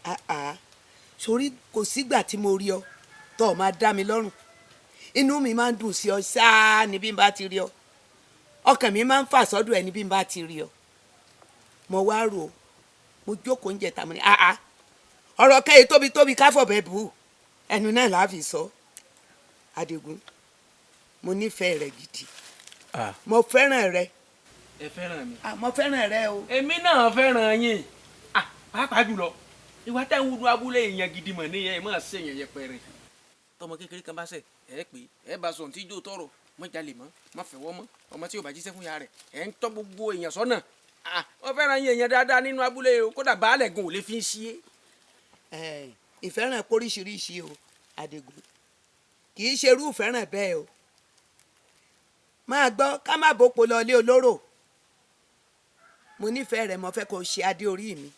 Àà, sórí kò sígbà tí mo rí ọ tó o máa dá mi lọ́rùn. Inú mi máa ń dùn sí ọ ṣáá ní bí n bá ti rí ọ. Ọkàn mi máa ń fà sọ́dọ̀ ẹ ní bí n bá ti rí ọ. Mo wá rò ó, mo jókòó ń jẹta, mo ní àà, ọ̀rọ̀ kẹ́yìn tóbi tóbi káfọ̀bẹ́ bù ú, ẹnu náà là á fi sọ. Adigun, mo nífẹ̀ẹ́ rẹ gidi. Mo fẹ́ràn rẹ. Ẹ fẹ́ràn mi. Ah, mo fẹ́ràn rẹ o. Èmi náà fẹ́ràn yín. Ah, pàápàá jùlọ ìwà tẹ́ ń wúdú abúlé, èèyàn gidi mọ̀ níyẹn, ẹ máa ṣe èèyàn yẹpẹrẹ. Tọmọ kékeré kan bá ṣẹ̀, ẹ pé ẹ bá sọ̀n tí ijó tọrọ mọ́, jalè mọ́, má fẹ́wọ́ mọ́, ọmọ tí yóò bá jíṣẹ́ fún ya rẹ̀, ẹ ń tọ́ gbogbo èèyàn sọ́nà. Ah, wọ́n fẹ́ràn yín, èèyàn dáadáa nínú abúlé o, kódà baálẹ̀ gan ò lè fi ń ṣí é. Ẹ, ìfẹ́ràn póríṣiríṣi o, Adigun. Kì í ṣe irú ìfẹ́ràn bẹ́ẹ̀ o. Máa gbọ́, ká má bòpò lọ ilé olóró. Mo nífẹ̀ẹ́ rẹ, mo fẹ́ kó o ṣe adé orí mi.